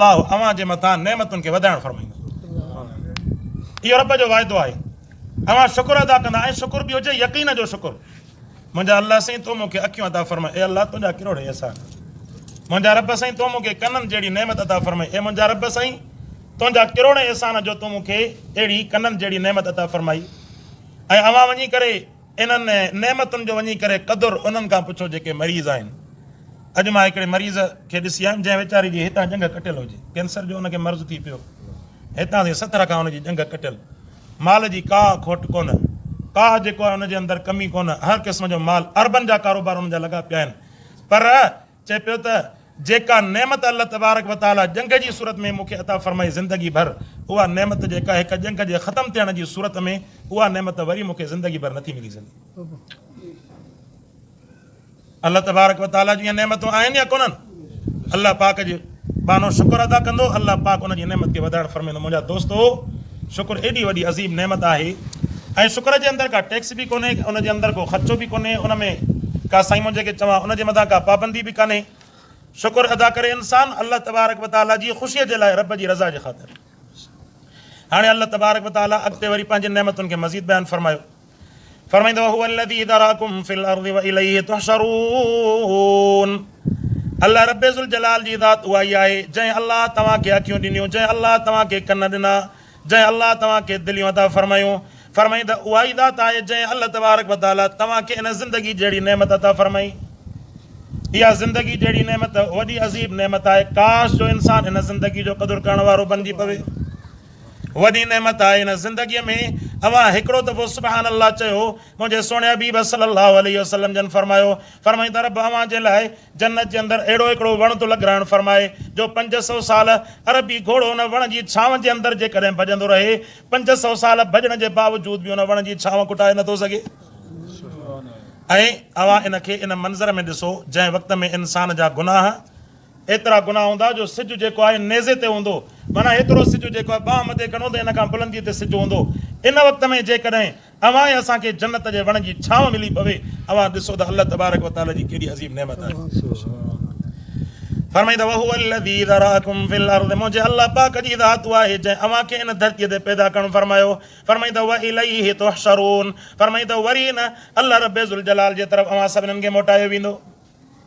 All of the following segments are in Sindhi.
الله اوهان جي مٿان نعمتن کي وڌائڻ فرمائيندو. اهو رب جو واعدو آهي. اوهان شڪر ادا ڪندا ۽ شڪر به هجي يقين جو شڪر. منهنجا الله سائين تو مون کي اکيون عطا فرمائي اي الله تنهنجا ڪروڙين احسان. منهنجا رب سائين تو مون کي ڪنن جهڙي نعمت عطا فرمائي اي منهنجا رب سائين تنهنجا ڪروڙين احسان جو تو مون کي اهڙي ڪنن جهڙي نعمت عطا فرمائي. ۽ اوهان وڃي ڪري انهن نعمتن جو وڃي ڪري قدر انهن کان پڇو جيڪي مريض آهن. اڄ مان هڪڙي مريض کي ڏسي آيم جنهن ويچاري جي هتان ڄنگهه ڪٽيل هجي. ڪينسر جو ان کي مرض ٿي پيو. هتان سين ستر کان ان جي ڄنگهه ڪٽيل. مال جي ڪا کوٽ ڪونه. ڪا جيڪو آهي ان جي اندر ڪمي ڪونه. هر قسم جو مال اربن جا ڪاروبار ان جا لڳا پيا آهن. پر چئي پيو ته جيڪا نعمت الله تبارڪ و تعاليٰ ڄنگهه جي صورت ۾ مون کي عطا فرمائي زندگي ڀر اها نعمت جيڪا هڪ ڄنگهه جي ختم ٿيڻ جي صورت ۾ اها نعمت وري مون کي زندگي ڀر نٿي ملي سگهي. الله تبارڪ و تعاليٰ جون اهي نعمتون آهن يا ڪونهن؟ الله پاڪ جي ٻانهو شڪر ادا ڪندو الله پاڪ ان جي نعمت کي وڌائڻ فرمائيندو. منهنجا دوستو شڪر ايڏي وڏي عظيم نعمت آهي ۽ شڪر جي اندر ڪا ٽيڪس به ڪونهي ان جي اندر ڪو خرچو به ڪونهي ان ۾ ڪا سائين منهنجي کي چوان ان جي مٿان ڪا پابندي به ڪانهي. شڪر ادا ڪري انسان الله تبارڪ و تعاليٰ جي خوشيء جي لاء رب جي رضا جي خاطر. هاڻي الله تبارڪ و تعاليٰ اڳتي وري پنهنجين نعمتن کي مزيد بيان فرمايو. فرمائيندو وهو الذي ذراڪم في الارض واليه تحشرون الله رب ذوالجلال جي ذات اها ئي آهي جنهن الله توهان کي اکيون ڏنيون جنهن الله توهان کي ڪن ڏنا جنهن الله توهان کي دليون عطا فرمايون فرمائين ته اها ئي ذات آهي جنهن الله تبارڪ وتعالي توهان کي ان زندگي جهڙي نعمت عطا فرمائي. اها زندگي جهڙي نعمت وڏي عظيم نعمت آهي ڪاش جو انسان ان زندگي جو قدر ڪرڻ وارو بنجي پوي. وڏي نعمت آهي ان زندگي ۾ اوهان هڪڙو دفعو سبحان الله چيو منهنجي سهڻي حبيب صلي الله عليه وسلم جن فرمايو فرمائين ته رب اوهان جي لاء جنت جي اندر اهڙو هڪڙو وڻ ٿو لڳرائڻ فرمائي جو 500 سال عربي گهوڙو ان وڻ جي ڇانو جي اندر جيڪڏهن ڀڄندو رهي 500 سال ڀڄڻ جي باوجود به ان وڻ جي ڇانو کٽائي نٿو سگهي. ۽ اوهان ان کي ان منظر ۾ ڏسو جنهن وقت ۾ انسان جا گناهه ايترا گناهه هوندا جو سج جيڪو آهي نيزي تي هوندو معنيٰ ايترو سج جيڪو آهي ٻانهن مٿي کڻو ته ان کان بلندي تي سج هوندو ان وقت ۾ جيڪڏهن اوهان ۽ اسان کي جنت جي وڻ جي ڇانو ملي پوي اوهان ڏسو ته الله تبارڪ وتعالي جي ڪيڏي عظيم نعمت آهي. فرمائي ته وهو الذي ذراڪم في الارض منهنجي الله پاڪ جي ذات اها آهي جنهن اوهان کي ان ڌرتي تي پيدا ڪرڻ فرمايو فرمائي ته واليه تحشرون فرمائي ته وري ان الله رب ذوالجلال جي طرف اوهان سڀني کي موٽايو ويندو.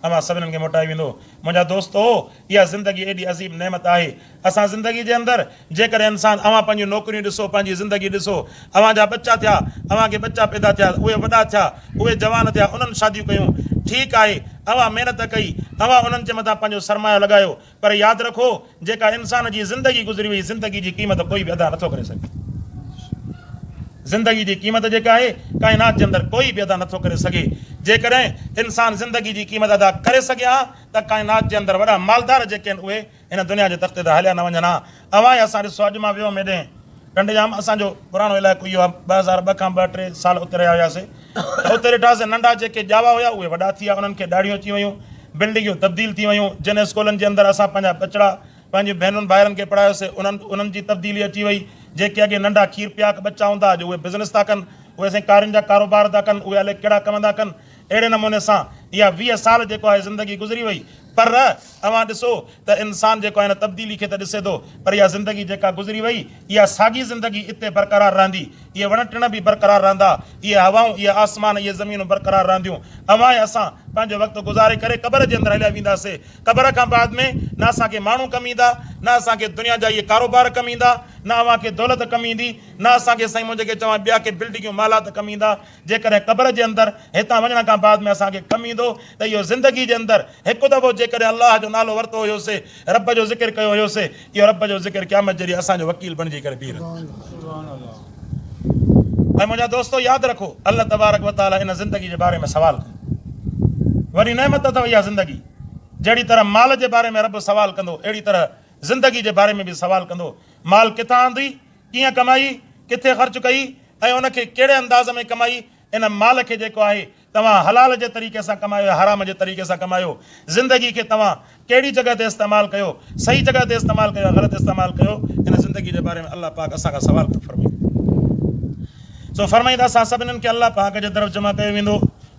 اوهان سڀني کي موٽايو ويندو. منهنجا دوستو! اها زندگي ايڏي عظيم نعمت آهي. اسان زندگي جي اندر جيڪڏهن انسان اوهان پنهنجون نوڪريون ڏسو، پنهنجي زندگي ڏسو، اوهان جا ٻچا ٿيا، اوهان کي ٻچا پيدا ٿيا، اهي وڏا ٿيا، اهي جوان ٿيا، انهن شاديون ڪيون، ٺيڪ آهي، اوهان محنت ڪئي، اوهان انهن جي مٿان پنهنجو سرمايو لڳايو، پر ياد رکو جيڪا انسان جي زندگي گذري وئي زندگي جي قيمت ڪوئي به ادا نٿو ڪري سگهي. زندگي جي قيمت جيڪا آهي ڪائنات جي اندر ڪوئي به ادا نٿو ڪري سگهي. جيڪڏهن انسان زندگي جي قيمت ادا ڪري سگهي ها ته ڪائنات جي اندر وڏا مالدار جيڪي آهن اهي هن دنيا جي تختي تان هليا نه وڃن ها. اوهان ۽ اسان ڏسو اڄ مان ويو هيم هيڏي ٽنڊي ڄام اسان جو پراڻو علائقو اهو آهي 2002 کان ٻه ٽي سال اتي رهيا هياسي ته اتي ڏٺاسي ننڍا جيڪي ڄاوا هيا اهي وڏا ٿي ويا انهن کي ڏاڙهيون اچي ويون بلڊنگيون تبديل ٿي ويون جن اسڪولن جي اندر اسان پنهنجا ٻچڙا پنهنجي ڀينرن ڀائرن کي پڙهايوسي انهن انهن جي تبديلي اچي وئي جيڪي اڳي ننڍا کير پياڪ ٻچا هوندا اڄ اهي بزنس ٿا ڪن اهي سائين ڪارين جا ڪاروبار ٿا ڪن اهي الائي ڪهڙا ڪم ٿا ڪن اهڙي نموني سان اها 20 سال جيڪو آهي زندگي گذري وئي پر اوهان ڏسو ته انسان جيڪو آهي ان تبديلي کي ته ڏسي ٿو پر اها زندگي جيڪا گذري وئي اها ساڳي زندگي اتي برقرار رهندي، اهي وڻ ٽڻ به برقرار رهندا، اهي هوائون، اهي آسمان، اهي زمينون برقرار رهنديون. اوهان ۽ اسان پنهنجو وقت گذاري ڪري قبر جي اندر هليا وينداسي. قبر کان بعد ۾ نه اسان کي ماڻهو ڪم ايندا، نه اسان کي دنيا جا اهي ڪاروبار ڪم ايندا، نه اوهان کي دولت ڪم ايندي، نه اسان کي سائين منهنجي کي چوان ٻيا ڪي بلڊنگيون محلات ڪم ايندا. جيڪڏهن قبر جي اندر هتان وڃڻ کان بعد ۾ اسان کي ڪم ايندو ته اهو زندگي جي اندر هڪ دفعو جيڪڏهن الله جو نالو ورتو هيوسي، رب جو ذڪر ڪيو هيوسي، اهو رب جو ذڪر قيامت جي ڏينهن اسان جو وڪيل بڻجي ڪري بيهي رهندو. ۽ منهنجا دوستو ياد رکو الله تبارڪ وتعالي ان زندگي جي باري ۾ سوال ڪندو. وڏي نعمت اٿو اها زندگي. جهڙي طرح مال جي باري ۾ رب سوال ڪندو اهڙي طرح زندگي جي باري ۾ به سوال ڪندو. مال ڪٿان آندي، ڪيئن ڪمائي، ڪٿي خرچ ڪئي، ۽ ان کي ڪهڙي انداز ۾ ڪمائي، ان مال کي جيڪو آهي توهان حلال جي طريقي سان ڪمايو يا حرام جي طريقي سان ڪمايو، زندگي کي توهان ڪهڙي جڳهه تي استعمال ڪيو، صحيح جڳهه تي استعمال ڪيو يا غلط استعمال ڪيو، ان زندگي جي باري ۾ الله پاڪ اسان کان سوال ڪرڻ فرمائيندو. سو فرمائيندا اسان سڀني کي الله پاڪ جي طرف جمع ڪيو ويندو.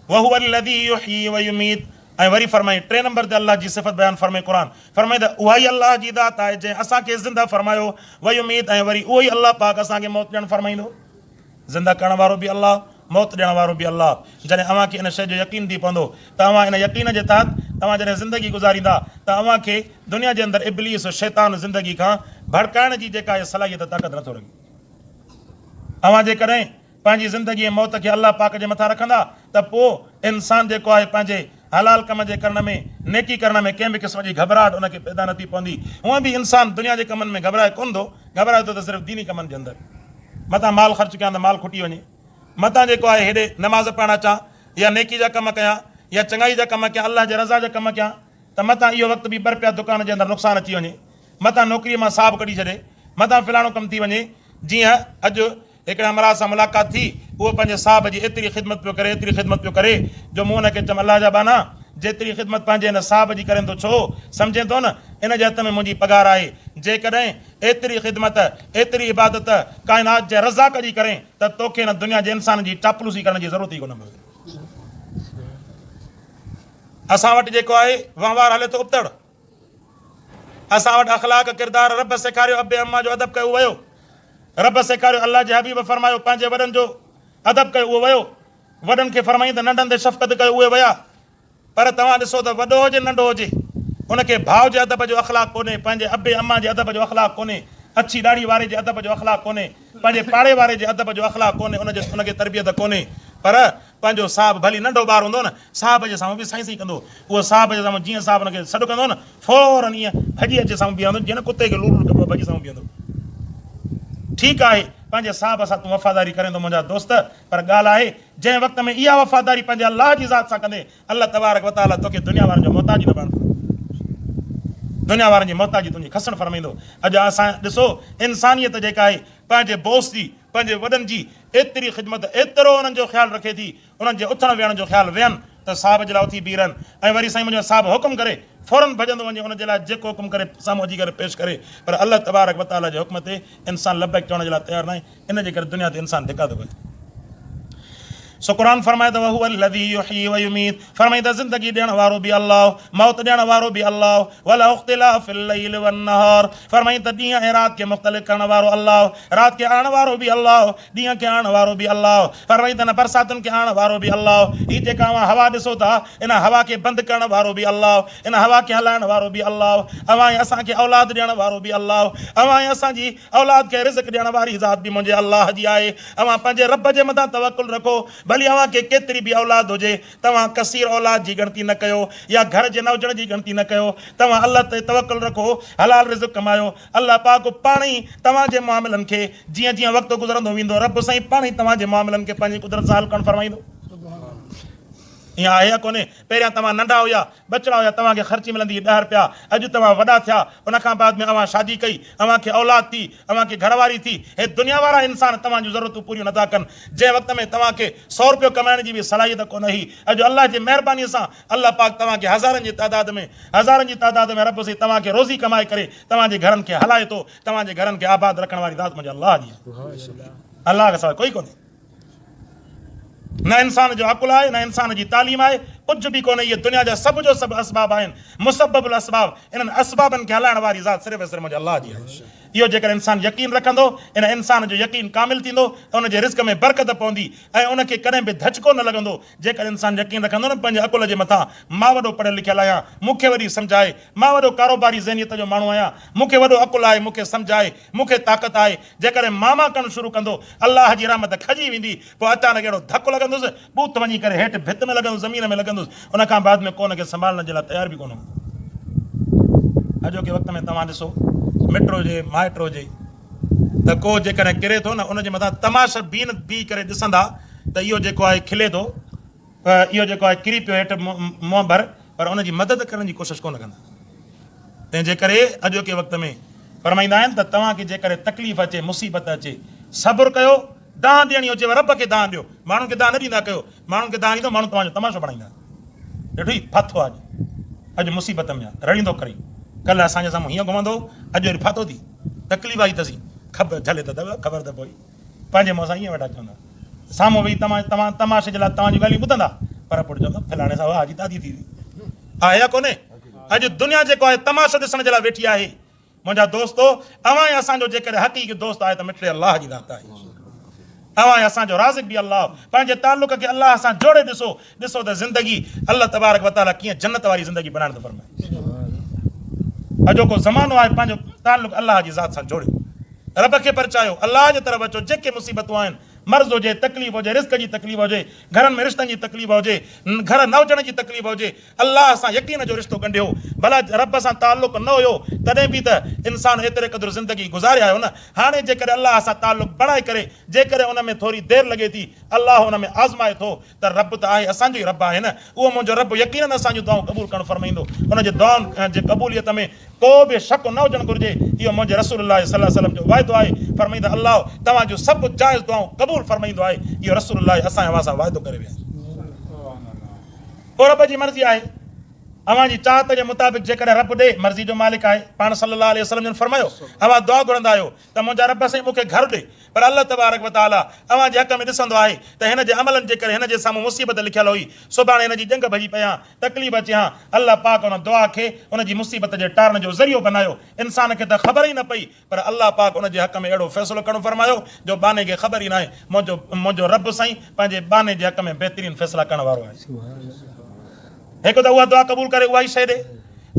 وهو الذي يحيي ويميت. ۽ وري فرمائين ٽئين نمبر تي الله جي صفت بيان فرمائي قرآن فرمائي ته اها ئي الله جي ذات آهي جنهن اسان کي زنده فرمايو ويميت ۽ وري اهو ئي الله پاڪ اسان کي موت ڏيڻ فرمائيندو. زنده ڪرڻ وارو به الله، موت ڏيڻ وارو به الله. جڏهن اوهان کي ان شيء جو يقين ٿي پوندو ته اوهان ان يقين جي تحت توهان جڏهن زندگي گذاريندا ته اوهان کي دنيا جي اندر ابليس، شيطان، زندگي کان ڀڙڪائڻ جي جيڪا اهي صلاحيت طاقت نٿو رکي. اوهان جيڪڏهن پنهنجي زندگي ۽ موت کي الله پاڪ جي مٿان رکندا ته پوء انسان جيڪو آهي پنهنجي حلال ڪم جي ڪرڻ ۾ نيڪي ڪرڻ ۾ ڪنهن به قسم جي گهٻراهٽ ان کي پيدا نه ٿي پوندي. هونئن به انسان دنيا جي ڪمن ۾ گهٻرائي ڪونه ٿو، گهٻرائي ٿو ته صرف ديني ڪمن جي اندر. متان مال خرچ ڪيان ته مال کٽي وڃي، متان جيڪو آهي هيڏي نماز پڙهڻ اچان يا نيڪي جا ڪم ڪيان يا چڱائي جا ڪم ڪيان الله جي رضا جا ڪم ڪيان ته متان اهو وقت به ٻه رپيا دڪان جي اندر نقصان اچي وڃي، متان نوڪريء مان صاحب ڪڍي ڇڏي، متان فلاڻو ڪم ٿي وڃي. جيئن اڄ هڪڙي همراهه سان ملاقات ٿي، اهو پنهنجي صاحب جي ايتري خدمت پيو ڪري، ايتري خدمت پيو ڪري جو مون ان کي چيم الله جا ٻانها! جيتري خدمت پنهنجي هن صاحب جي ڪرين ٿو ڇو سمجهين ٿو نه ان جي هٿ ۾ منهنجي پگهار آهي، جيڪڏهن ايتري خدمت، ايتري عبادت ڪائنات جي رزاق جي ڪرين ته توکي هن دنيا جي انسانن جي چاپلوسي ڪرڻ جي ضرورت ئي ڪونه پوي. اسان وٽ جيڪو آهي وهنوار هلي ٿو ابتڙ. اسان وٽ اخلاق ڪردار رب سيکاريو ابي اما جو ادب ڪيو ويو. رب سيکاريو الله جي حبيب فرمايو پنهنجي وڏن جو ادب ڪيو اهو ويو. وڏن کي فرمائين ته ننڍن تي شفقت ڪيو اهي ويا. پر توهان ڏسو ته وڏو هجي ننڍو هجي ان کي ڀاء جي ادب جو اخلاق ڪونهي، پنهنجي ابي امان جي ادب جو اخلاق ڪونهي، اڇي ڏاڙهي واري جي ادب جو اخلاق ڪونهي، پنهنجي پاڙي واري جي ادب جو اخلاق ڪونهي، ان جي ان کي تربيت ڪونهي. پر پنهنجو صاحب ڀلي ننڍو ٻار هوندو نه، صاحب جي سامهون به سائين سائين ڪندو. اهو صاحب جي سامهون جيئن صاحب ان کي سڏ ڪندو نه، فورن ائين ڀڄي اچي سامهون بيهندو جيئن نه ڪتي کي لوڙ لوڙ ڪبو آهي ڀڄي سامهون بيهندو. ٺيڪ آهي پنهنجي صاحب سان تون وفاداري ڪرين ٿو منهنجا دوست، پر ڳالهه آهي جنهن وقت ۾ اها وفاداري پنهنجي الله جي ذات سان ڪندين، الله تبارڪ و تعاليٰ توکي دنيا وارن جو محتاج ئي نه بڻائڻ فرمائيندو. دنيا وارن جي محتاجي تنهنجي کسڻ فرمائيندو. اڄ اسان ڏسو انسانيت جيڪا آهي پنهنجي بوس جي، پنهنجي وڏن جي ايتري خدمت، ايترو انهن جو خيال رکي ٿي، انهن جي اٿڻ ويهڻ جو خيال ويهن ته صاحب جي لاء اٿي بيهي رهن ۽ وري سائين منهنجو صاحب حڪم ڪري فورن ڀڄندو وڃي ان جي لاء جيڪو حڪم ڪري سامهون اچي ڪري پيش ڪري پر الله تبارڪ و تعاليٰ جي حڪم تي انسان لبيڪ چوڻ جي لاء تيار ناهي. ان جي ڪري دنيا تي انسان ڌڪا ٿو کائي. سو قرآن فرمائي ٿو وهو الذي يحيي ويميت فرمائي ته زندگي ڏيڻ وارو به الله، موت ڏيڻ وارو به الله، وله اختلاف الليل والنهار فرمائي ته ڏينهن ۽ رات کي مختلف ڪرڻ وارو الله، رات کي آڻڻ وارو به الله، ڏينهن کي آڻڻ وارو به الله، فرمائي ته ان برساتن کي آڻڻ وارو به الله، هي جيڪا اوهان هوا ڏسو ٿا ان هوا کي بند ڪرڻ وارو به الله، ان هوا کي هلائڻ وارو به الله، اوهان ۽ اسان کي اولاد ڏيڻ وارو به الله، اوهان ۽ اسان جي اولاد کي رزق ڏيڻ واري ذات به منهنجي الله جي آهي. اوهان پنهنجي رب جي مٿان توڪل رکو، ڀلي اوهان کي ڪيتري به اولاد هجي، توهان ڪثير اولاد جي ڳڻتي نه ڪيو يا گهر جي نه هجڻ جي ڳڻتي نه ڪيو، توهان الله تي توڪل رکو، حلال رزق ڪمايو، الله پاڪ پاڻ ئي توهان جي معاملن کي جيئن جيئن وقت گذرندو ويندو رب سائين پاڻ ئي توهان جي معاملن کي پنهنجي قدرت سان حل ڪرڻ فرمائيندو. ائين آهي يا ڪونهي؟ پهريان توهان ننڍا هيا، ٻچڙا هيا، توهان کي خرچي ملندي هئي ڏهه رپيا، اڄ توهان وڏا ٿيا، ان کان بعد ۾ اوهان شادي ڪئي، اوهان کي اولاد ٿي، اوهان کي گهر واري ٿي، هي دنيا وارا انسان توهان جون ضرورتون پوريون نٿا ڪن، جنهن وقت ۾ توهان کي سئو رپيو ڪمائڻ جي به صلاحيت ڪونه هئي، اڄ الله جي مهرباني سان الله پاڪ توهان کي هزارن جي تعداد ۾ هزارن جي تعداد ۾ رب سائين توهان کي روزي ڪمائي ڪري توهان جي گهرن کي هلائي ٿو، توهان جي گهرن کي آباد رکڻ واري ذات منهنجي الله جي آهي، الله کان سواء ڪوئي ڪونهي. نه انسان جو عقل آهي نه انسان جي تعليم آهي ڪجهه به ڪونهي اهي دنيا جا سڀ جو سڀ اسباب آهن مسبب الاسباب انهن اسبابن کي هلائڻ واري ذات صرف ۽ صرف منهنجي الله جي آهي اهو جيڪڏهن انسان يقين رکندو ان انسان جو يقين ڪامل ٿيندو ته ان جي رزق ۾ برڪت پوندي ۽ ان کي ڪڏهن به ڌچڪو نه لڳندو جيڪڏهن انسان يقين رکندو نه پنهنجي عقل جي مٿان مان وڏو پڙهيل لکيل آهيان مون کي وڏي سمجهه آهي مان وڏو ڪاروباري ذهنيت جو ماڻهو آهيان مون کي وڏو عقل آهي مون کي سمجهه آهي مون کي طاقت آهي، جيڪڏهن مان مان ڪرڻ شروع ڪندو، الله جي رحمت کڄي ويندي، پوء اچانڪ اهڙو ڌڪ لڳندس، ٻوٿ وڃي ڪري هيٺ ڀت ۾ لڳندس، زمين ۾ لڳندس، ان کان بعد ۾ ڪو ان کي سنڀالڻ جي لاء تيار به ڪونه هوندو. اڄوڪي وقت ۾ توهان ڏسو، مٽ هجي، مائٽ هجي ته ڪو جيڪڏهن ڪري ٿو نه، ان جي مٿان تماشا بين بيهي ڪري ڏسندا ته اهو جيڪو آهي کلي ٿو، اهو جيڪو آهي ڪري پيو هيٺ منهن ڀر، پر ان جي مدد ڪرڻ جي ڪوشش ڪونه ڪندا. تنهن جي ڪري اڄوڪي وقت ۾ فرمائيندا آهن ته توهان کي جيڪڏهن تڪليف اچي، مصيبت اچي، صبر ڪيو، دانهن ڏيڻي هجيو رب کي دانهن ڏيو، ماڻهن کي دانهن نه ڏيندا ڪيو، ماڻهن کي دانهن ڏيندو ماڻهو توهان جو تماشو بڻائيندا. ڏٺوئي ڦاٿو آ اڄ، اڄ مصيبت ۾ آ، رڙيندو ڪرين، ڪلهه اسان جي سامهون هيئن گهمندو هو، اڄ وري ڦاٿو ٿي، تڪليف آئي اٿسين، خبر جهلي ته خبر ته پوي. پنهنجي منهن سان ائين ويٺا چوندا. سامهون ويهي توهان تماشي جي لاء توهان جون ڳالهيون ٻڌندا، پر پوء چوندا فلاڻي سان واهه جي دادي ٿي وئي. آهي يا ڪونهي؟ اڄ دنيا جيڪو آهي تماشو ڏسڻ جي لاء ويٺي آهي. منهنجا دوستو! اوهان ۽ اسان جو جيڪڏهن حقيقي دوست آهي ته مٺڙي الله جي ذات آهي. اوهان ۽ اسان جو رازق به الله. پنهنجي تعلق کي الله سان جوڙي ڏسو، ڏسو ته زندگي الله تبارڪ وتعاليٰ ڪيئن جنت واري زندگي بنائڻ ٿو فرمائي. اڄوڪو زمانو آهي پنهنجو تعلق الله جي ذات سان جوڙيو. رب کي پرچايو، الله جي طرف اچو، جيڪي مصيبتون آهن، مرض هجي، تڪليف هجي، رزق جي تڪليف هجي، گهرن ۾ رشتن جي تڪليف هجي، گهر نه هجڻ جي تڪليف هجي، الله سان يقين جو رشتو ڳنڍيو، ڀلا رب سان تعلق نه هيو تڏهن به ته انسان ايتري قدر زندگي گذاري آيو نه، هاڻي جيڪڏهن الله سان تعلق بڻائي ڪري جيڪڏهن ان ۾ ٿوري دير لڳي ٿي، الله ان ۾ آزمائي ٿو ته رب ته آهي اسان جو ئي رب آهي نه، اهو منهنجو رب يقيناً اسان جون دعائون قبول ڪرڻ فرمائيندو، ان جي دعائن جي قبوليت ۾ ڪو به شڪ نه هجڻ گهرجي، اهو منهنجي رسول الله صلي الله عليه وسلم جو وعدو آهي، فرمائيندا الله توهان جون سڀ جائز دعائون قبول فرمائيندو آهي، اهو رسول الله اسان ۽ اوهان سان وعدو ڪري ويا آهن. پوء رب جي مرضي آهي. اوهان جي چاهت جي مطابق جيڪڏهن رب ڏي، مرضي جو مالڪ آهي. پاڻ صلّي الله عليه وسلّم جن فرمايو، اوهان دعا گهرندا آهيو ته منهنجا رب سائين مون کي گهر ڏي، پر الله تبارڪ و تعاليٰ اوهان جي حق ۾ ڏسندو آهي ته هن جي عملن جي ڪري هن جي سامهون مصيبت لکيل هئي، سڀاڻي هن جي ڄنگهه ڀڄي پئي هان، تڪليف اچي هان، الله پاڪ ان دعا کي ان جي مصيبت جي ٽارڻ جو ذريعو بنايو، انسان کي ته خبر ئي نه پئي پر الله پاڪ ان جي حق ۾ اهڙو فيصلو ڪرڻ فرمايو جو ٻانهي کي خبر ئي ناهي منهنجو منهنجو رب سائين پنهنجي ٻانهي جي حق ۾ بهترين فيصلا ڪرڻ وارو آهي. هڪ ته اها دعا قبول ڪري اها ئي شيء ڏي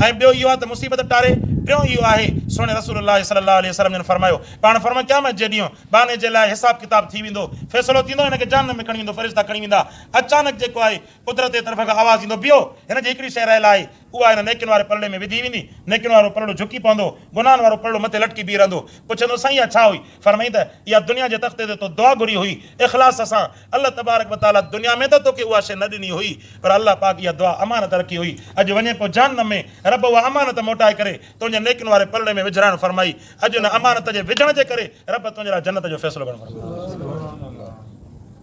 ۽ ٻيو اهو آهي ته مصيبت ٽاري. ٽيون اهو آهي سهڻي رسول الله صلي الله عليه وسلم جن فرمايو پاڻ فرمايو قيامت جي ڏينهن ٻانهي جي لاء حساب ڪتاب ٿي ويندو فيصلو ٿيندو هن کي جهنم ۾ کڻي ويندو فرشتا کڻي ويندا اچانڪ جيڪو آهي قدرت جي طرف کان آواز ايندو بيهو هن جي هڪڙي شيء رهيل آهي اها هن نيڪين واري پلڙي ۾ وڌي ويندي، نيڪين وارو پلڙو جهڪي پوندو، گناهن وارو پلڙو مٿي لٽڪي بيهي رهندو. پڇندو، سائين اها ڇا هئي؟ فرمائين ته، اها دنيا جي تختي تي تو دعا گهري هئي، اخلاص سان، الله تبارڪ و تعاليٰ دنيا ۾ ته توکي اها شيء نه ڏني هئي، پر الله پاڪ اها دعا امانت رکي هئي، اڄ وڃين پيو جهنم ۾، رب اها امانت موٽائي ڪري تنهنجي نيڪين واري پلڙي ۾ وجهرائڻ فرمائي، اڄ ان امانت جي وجهڻ جي ڪري رب تنهنجي لاء جنت جو فيصلو ڪرڻ فرمايو.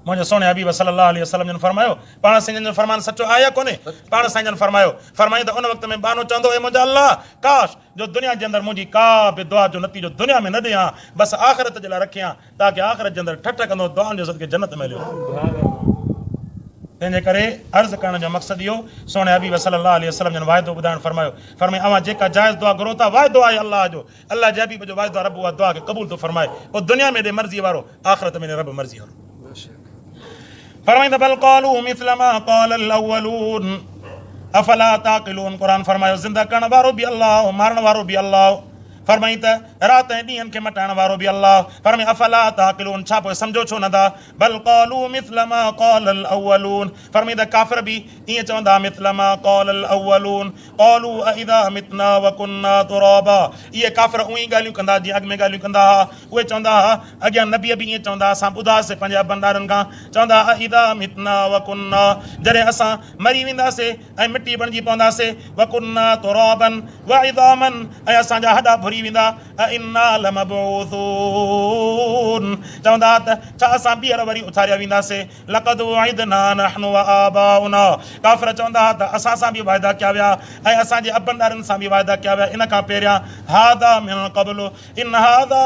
منهنجي سهڻي حبيب صلي الله عليه وسلم جن فرمايو، پاڻ سائين جن جو فرمان سچو آهي يا ڪونهي؟ پاڻ سائين جن فرمايو، فرمائين ته ان وقت ۾ ٻانهو چوندو، اي منهنجا الله! ڪاش! جو دنيا جي اندر منهنجي ڪا به دعا جو نتيجو دنيا ۾ نه ڏي هان، بس آخرت جي لاء رکي هان، تاڪه آخرت جي اندر ٺٺ ڪندو دعائن جي صدقي جنت ۾ هليو وڃان. تنهن جي ڪري عرض ڪرڻ جو مقصد اهو، سهڻي حبيب صلي الله عليه وسلم جن وعدو ٻڌائڻ فرمايو، فرمائين اوهان جيڪا جائز دعا گهرو ٿا، وعدو آهي الله جو، الله جي حبيب جو وعدو آهي رب اها دعا کي قبول ٿو فرمائي، پوء دنيا ۾ ڏي مرضيء وارو، آخرت ۾ ڏي رب مرضيء وارو. فرمائين ته بل قالوا مثل ما قال الاولون افلا تعقلون قرآن فرمايو زنده ڪرڻ وارو به الله مارڻ وارو به الله فرمائين ته رات ۽ ڏينهن کي مٽائڻ وارو به الله فرمائين افلا تعقلون ڇا پوء سمجهو ڇو نٿا بل قالوا مثل ما قال الاولون فرمائين ته ڪافر به ائين چوندا مثل ما قال الاولون قالوا ائذا متنا وڪنا ترابا اهي ڪافر اهي ئي ڳالهيون ڪندا جيئن اڳ ۾ ڳالهيون ڪندا ها اهي چوندا ها اڳيان نبي به ائين چوندا اسان ٻڌاسي پنهنجي ابن ڏاڏن کان چوندا ها ائذا متنا وڪنا جڏهن اسان مري وينداسي ۽ مٽي بڻجي پونداسي وڪنا ترابا وعظاما ۽ اسان جا هڏا ڀري ويندا ائنا لمبعوثون چوندا ها ته ڇا اسان ٻيهر وري اٿاريا وينداسي لقد وعدنا نحن وآباؤنا ڪافر چوندا ها ته اسان سان به وعدا ڪيا ويا ۽ اسان جي ابن ڏاڏن سان به وعدا ڪيا ويا ان کان پهريان هذا من قبل ان هذا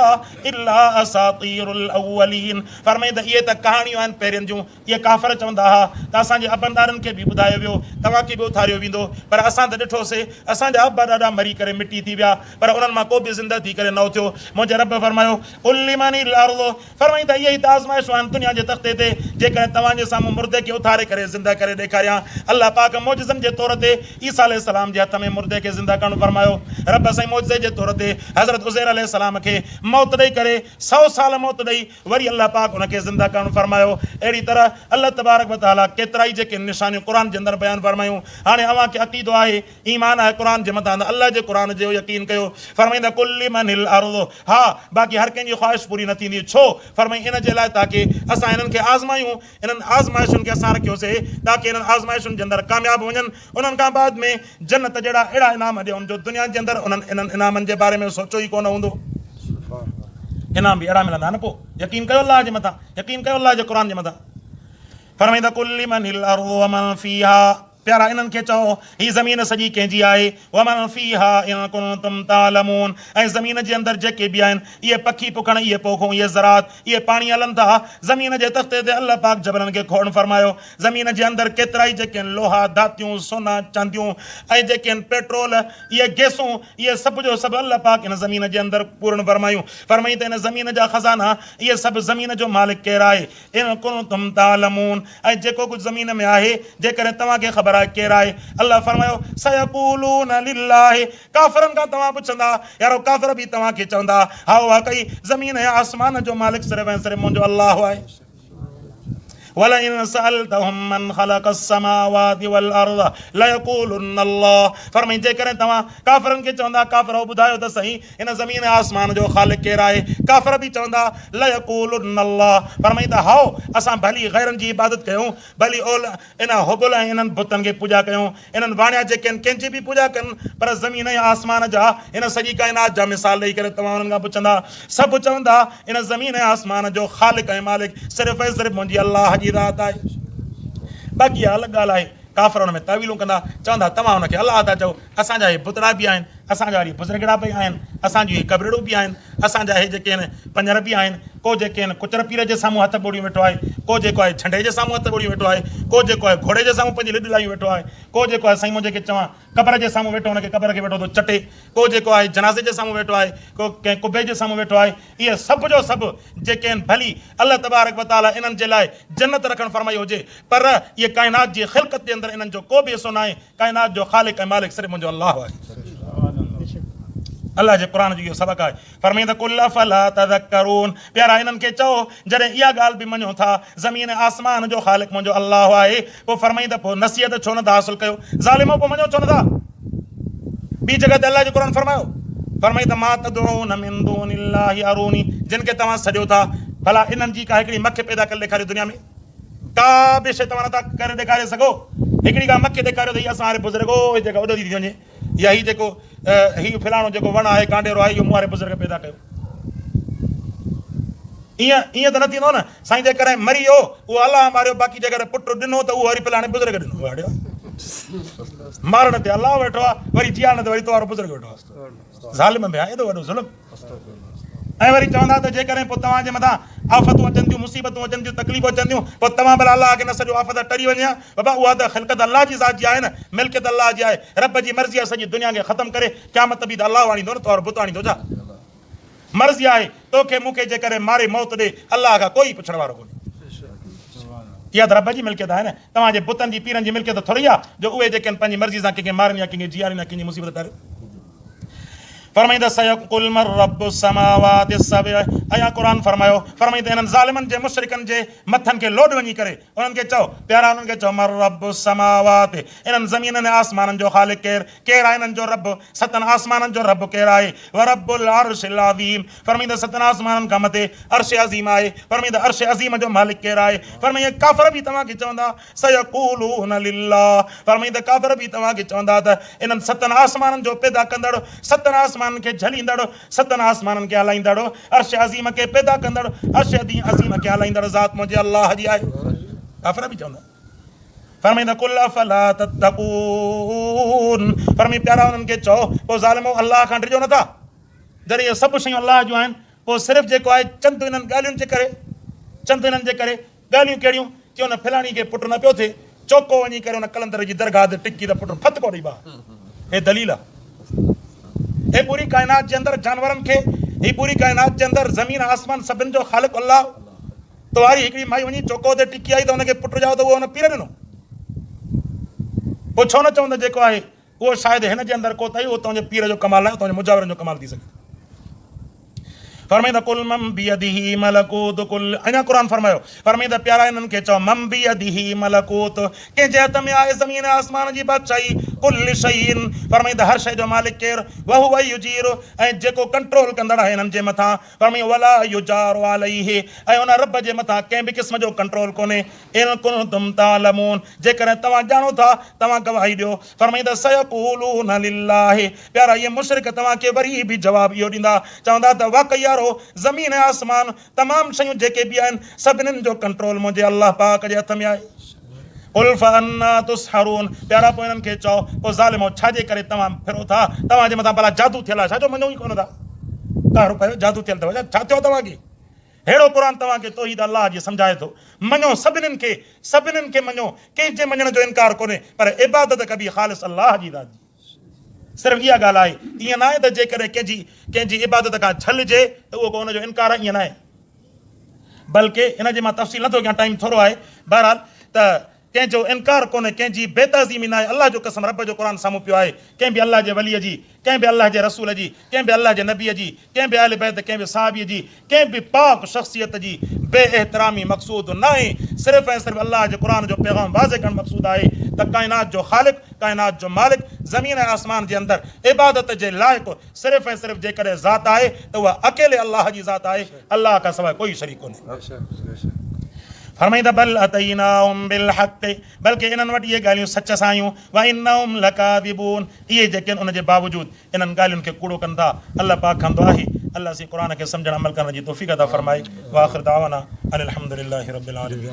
الا اساطير الاولين فرمائي ته اهي ته ڪهاڻيون آهن پهرين جون اهي ڪافر چوندا ها ته اسان جي ابن ڏاڏن کي به ٻڌايو ويو توهان کي به اٿاريو ويندو پر اسان ته ڏٺوسي اسان جا ابا ڏاڏا مري ڪري مٽي ٿي ويا پر انهن مان ڪو به زنده ٿي ڪري نه اٿيو منهنجي رب فرمايو قل لمن الارض فرمائين ته اهي ئي ته آزمائشون آهن دنيا جي تختي تي، جيڪڏهن توهان جي سامهون مردي کي اٿاري ڪري زنده ڪري ڏيکاريان. الله پاڪ معجزن جي طور تي عيسيٰ عليه السلام جي هٿ ۾ مردي کي زنده ڪرڻ فرمايو. رب سائين معجزي جي طور تي حضرت عزير عليه السلام کي موت ڏئي ڪري سئو سال موت ڏئي وري الله پاڪ ان کي زنده ڪرڻ فرمايو. اهڙي طرح الله تبارڪ وتعاليٰ ڪيترائي جيڪي نشانيون قرآن جي اندر بيان فرمايون. هاڻي اوهان کي عقيدو آهي ايمان آهي قرآن جي مٿان ته الله جي قرآن جو يقين ڪيو. فرمائيندا قل لمن الارض ها باقي هر ڪنهن جي خواهش پوري نه ٿيندي ڇو؟ فرمائين ان جي لاء تاڪه اسان هنن کي آزمايون انهن آزمائشن کي اسان رکيوسي تاڪه انهن آزمائشن جي اندر ڪامياب وڃن انهن کان بعد ۾ جنت جهڙا اهڙا انعام ڏيون جو دنيا جي اندر انهن انهن انعامن جي باري ۾ سوچيو ئي ڪونه هوندو. انعام به اهڙا ملندا نه پوء يقين ڪيو الله جي مٿان يقين ڪيو الله جي قرآن جي مٿان. فرمائيندا قل لمن الارض ومن فيها. پيارا انهن کي چئو، هي زمين سڄي ڪنهن جي آهي؟ ومن فيها ان ڪنتم تعلمون ۽ زمين جي اندر جيڪي به آهن، اهي پکي پکڻ، اهي پوکون، اهي زراعت، اهي پاڻي هلن ٿا. زمين جي تختي تي الله پاڪ جبلن کي کوڙڻ فرمايو. زمين جي اندر ڪيترائي جيڪي آهن لوها، ڌاتيون، سونا، چانديون ۽ جيڪي آهن پيٽرول، اهي گئسون، اهي سڀ جو سڀ الله پاڪ هن زمين جي اندر پورڻ فرمايون. فرمائين ته هن زمين جا خزانا، اهي سڀ زمين جو مالڪ ڪير آهي؟ ان ڪنتم تعلمون ۽ جيڪو ڪجهه زمين ۾ آهي جيڪڏهن توهان کي خبر آهي ڪير آهي؟ الله فرمايو، سيقولون لله ڪافرن کان توهان پڇندا، يارو ڪافر به توهان کي چوندا، هائو واقعي زمين ۽ آسمان جو مالڪ صرف ۽ صرف منهنجو الله آهي. ولئن سألتهم من خلق السماوات والارض ليقولن الله فرمائين جيڪڏهن توهان ڪافرن کي چوندا ڪافرؤ ٻڌايو ته سهي هن زمين ۽ آسمان جو خالق ڪير آهي؟ ڪافر به چوندا، ليقولن الله، فرمائين ته هائو، اسان ڀلي غيرن جي عبادت ڪيون، ڀلي اول ان هبل ۽ انهن بتن کي پوڄا ڪيون، انهن واڻيا جيڪي آهن ڪنهن جي به پوڄا ڪن، پر زمين ۽ آسمان جا هن سڄي ڪائنات جا مثال ڏئي ڪري توهان انهن کان پڇندا، سڀ چوندا، ان زمين ۽ آسمان جو خالق ۽ مالڪ صرف ۽ صرف منهنجي الله جي ذات آهي. باقي اها الڳ ڳالهه آهي، ڪافر ان ۾ تاويلون ڪندا، چوندا، توهان ان کي الله ٿا چئو، اسان جا اهي بتڙا به آهن، اسان جا وري بزرگڙا به آهن، اسان جون اهي قبرڙون به آهن، اسان جا اهي جيڪي آهن پڃر به آهن، ڪو جيڪي آهن ڪچر پير جي سامهون هٿ ٻوڙيون ويٺو آهي، ڪو جيڪو آهي جهنڊي جي سامهون هٿ ٻوڙيون ويٺو آهي، ڪو جيڪو آهي گهوڙي جي سامهون پنهنجي لڏ لايون ويٺو آهي، ڪو جيڪو آهي سائين منهنجي کي چوان قبر جي سامهون ويٺو ان کي قبر کي ويٺو ٿو چٽي، ڪو جيڪو آهي جنازي جي سامهون ويٺو آهي، ڪو ڪنهن قبي جي سامهون ويٺو آهي، اهي سڀ جو سڀ جيڪي آهن ڀلي الله تبارڪ و تعاليٰ انهن جي لاء جنت رکڻ فرمائي هجي پر اهي ڪائنات جي خلقت جي اندر انهن جو ڪو به حصو ناهي، ڪائنات جو خالق ۽ مالڪ صرف منهنجو الله آهي. الله جي قرآن جو اهو سبق آهي. فرمائين ته قل افلا تذڪرون پيارا انهن کي چئو جڏهن اها ڳالهه به مڃو ٿا زمين ۽ آسمان جو خالق منهنجو الله آهي پوء فرمائين ته پوء نصيحت ڇو نٿا حاصل ڪيو ظالمو پوء مڃو ڇو نٿا ٻي جڳهه تي الله جو قرآن فرمايو فرمائين ته ما تدعون من دون الله اروني جن کي توهان سڏيو ٿا ڀلا انهن جي ڪا هڪڙي مک پيدا ڪري ڏيکاريو دنيا ۾ ڪا به شيء توهان نٿا ڪري ڏيکاري سگهو. هڪڙي ڪا مکي ڏيکاريو ته هي اسان واري بزرگ او هي جيڪا اڏندي ٿي وڃي يا هي جيڪو هي فلاڻو جيڪو وڻ آهي ڪانڊيرو آهي اهو مون واري بزرگ پيدا ڪيو. ائين ائين ته نه ٿيندو نه سائين جيڪڏهن مري ويو اهو الله ماريو باقي جيڪڏهن پٽ ڏنو ته اهو وري فلاڻي بزرگ ڏنو. مارڻ تي الله ويٺو آهي وري جيارڻ تي وري تو وارو بزرگ ويٺو آهي. ظالم به آهي ايڏو وڏو ظلم. ۽ وري چوندا ته جيڪڏهن پوء توهان جي مٿان آفتون اچن ٿيون، مصيبتون اچن ٿيون، تڪليفون اچن ٿيون، پوء توهان ڀلا الله کي نه سڏيو، آفت ٽري وڃي ها؟ بابا اها ته خلقت الله جي ذات جي آهي نه، ملڪيت الله جي آهي، رب جي مرضي آهي سڄي دنيا کي ختم ڪري، قيامت به ته الله آڻيندو نه، توهان بت آڻيندو ڇا؟ مرضي آهي، توکي مون کي جيڪڏهن ماري موت ڏي، الله کان ڪوئي پڇڻ وارو ڪونهي. اها ته رب جي ملڪيت آهي نه، توهان جي بتن جي پيرن جي ملڪيت ٿوري آهي، جو اهي جيڪي آهن پنهنجي مرضي سان ڪنهن کي مارين يا ڪنهن کي جيارين يا ڪنهن جي مصيبت ٽارين. فرمائين ته سيقل من رب السماوات السبع ايا قرآن فرمايو فرمائين ته انهن ظالمن جي مشرڪن جي مٿن کي لوڏ وڃي ڪري انهن کي چئو پيارا انهن کي چئو من رب السماوات انهن زمينن ۽ آسمانن جو خالق ڪير ڪير آهي انهن جو رب ستن آسمانن جو رب ڪير آهي ورب العرش العظيم فرمائين ته ستن آسمانن کان مٿي عرش عظيم آهي فرمائين ته عرش عظيم جو مالڪ ڪير آهي فرمائين ڪافر به توهان کي چوندا سيقولون لله فرمائين ته ڪافر به توهان کي چوندا ته انهن ستن آسمانن جو پيدا ڪندڙ، ستن آسمانن کي جهليندڙ، ستن آسمانن کي هلائيندڙ، عرش عظيم کي پيدا ڪندڙ، عرش عظيم کي هلائيندڙ ذات منهنجي الله جي آهي. ڪافر به چوندا. فرمائين ته قل افلا تتقون فرمائين پيارا انهن کي چئو پوء ظالمو الله کان ڊڄو نٿا؟ جڏهن اهي سڀ شيون الله جون آهن پوء صرف جيڪو آهي چند انهن ڳالهين جي ڪري چند انهن جي ڪري ڳالهيون ڪهڙيون؟ چي ان فلاڻي کي پٽ نه پيو ٿئي، چوڪو وڃي ڪري ان قلندر جي درگاهه تي ٽڪي ته پٽ ڦٿڪو ڏئي ٻاهر. هي دليل آ. هي پوري ڪائنات جي اندر جانورن کي، هي پوري ڪائنات جي اندر زمين آسمان سڀن جو خالق الله. تو واري هڪڙي مائي وڃي چوڪو تي ٽڪي آئي ته ان کي پٽ ڄائو ته اهو ان پير ڏنو. پوء ڇو نه چون ته جيڪو آهي اهو شايد هن جي اندر ڪوتاهي، اهو تنهنجي پير جو ڪمال ناهي، اهو تنهنجي مجاورن جو ڪمال ٿي سگهي ٿو. فرمائين ته قل من بيده ملڪوت ڪل اڃا قرآن فرمايو فرمائين ته پيارا انهن کي چئو من بيده ملڪوت ڪنهن جي هٿ ۾ آهي زمين ۽ آسمان جي بادشاهي ڪل شيء فرمائين ته هر شيء جو مالڪ ڪير وهو يجير ۽ جيڪو ڪنٽرول ڪندڙ آهي انهن جي مٿان فرمائين ولا يجار عليه ۽ ان رب جي مٿان ڪنهن به قسم جو ڪنٽرول ڪونهي ان ڪنتم تعلمون جيڪڏهن توهان ڄاڻو ٿا توهان گواهي ڏيو. فرمائين ته سيقولون لله پيارا اهي مشرڪ توهان کي وري به جواب اهو ڏيندا چوندا ته واقعي يارو زمين ۽ آسمان تمام شيون جيڪي به آهن سڀنين جو ڪنٽرول منهنجي الله پاڪ جي هٿ ۾ آهي. قل فانا تسحرون پيارا پوء انهن کي چئو پوء ظالمو ڇا جي ڪري توهان ڦرو ٿا توهان جي مٿان ڀلا جادو ٿيل آهي ڇا جو مڃو ئي ڪونه ٿا قهر پيو جادو ٿيل اٿو ڇا ٿيو توهان کي ههڙو قرآن توهان کي توحيد الله جي سمجهائي ٿو مڃو سڀنين کي سڀنين کي مڃو ڪنهن جي مڃڻ جو انڪار ڪونهي پر عبادت ڪبي خالص الله جي ذات جي صرف اها ڳالهه آهي ائين ناهي ته جيڪڏهن ڪنهن جي ڪنهن جي عبادت کان جهلجي ته اهو ڪو ان جو انڪار آهي ائين ناهي بلڪه ان جي مان تفصيل نٿو ڪيان ٽائيم ٿورو آهي بهرحال ته ڪنهن جو انڪار ڪونهي ڪنهن جي بي تعظيمي ناهي الله جو قسم رب جو قرآن سامهون پيو آهي ڪنهن به الله جي ولي جي ڪنهن به الله جي رسول جي ڪنهن به الله جي نبي جي ڪنهن به اهل بيت ڪنهن به صحابي جي ڪنهن به پاڪ شخصيت جي بي احترامي مقصود ناهي صرف ۽ صرف الله جي قرآن جو پيغام واضح ڪرڻ مقصود آهي ته ڪائنات جو خالق ڪائنات جو مالڪ زمين ۽ آسمان جي اندر عبادت جي لائق صرف ۽ صرف جيڪڏهن ذات آهي ته اها اڪيلي الله جي ذات آهي، الله کان سواء ڪوئي شريڪ ڪونهي. فرمائين ٿا بل اتيناهم بالحق بلڪه انهن وٽ اهي ڳالهيون سچ سان آيون وانهم لڪاذبون اهي جيڪي آهن ان جي باوجود انهن ڳالهين کي ڪوڙو ڪن ٿا. الله پاڪ کان دعا آهي الله سين قرآن کي سمجهڻ عمل ڪرڻ جي توفيق عطا فرمائي واخر دعوانا ان الحمد لله رب العالمين.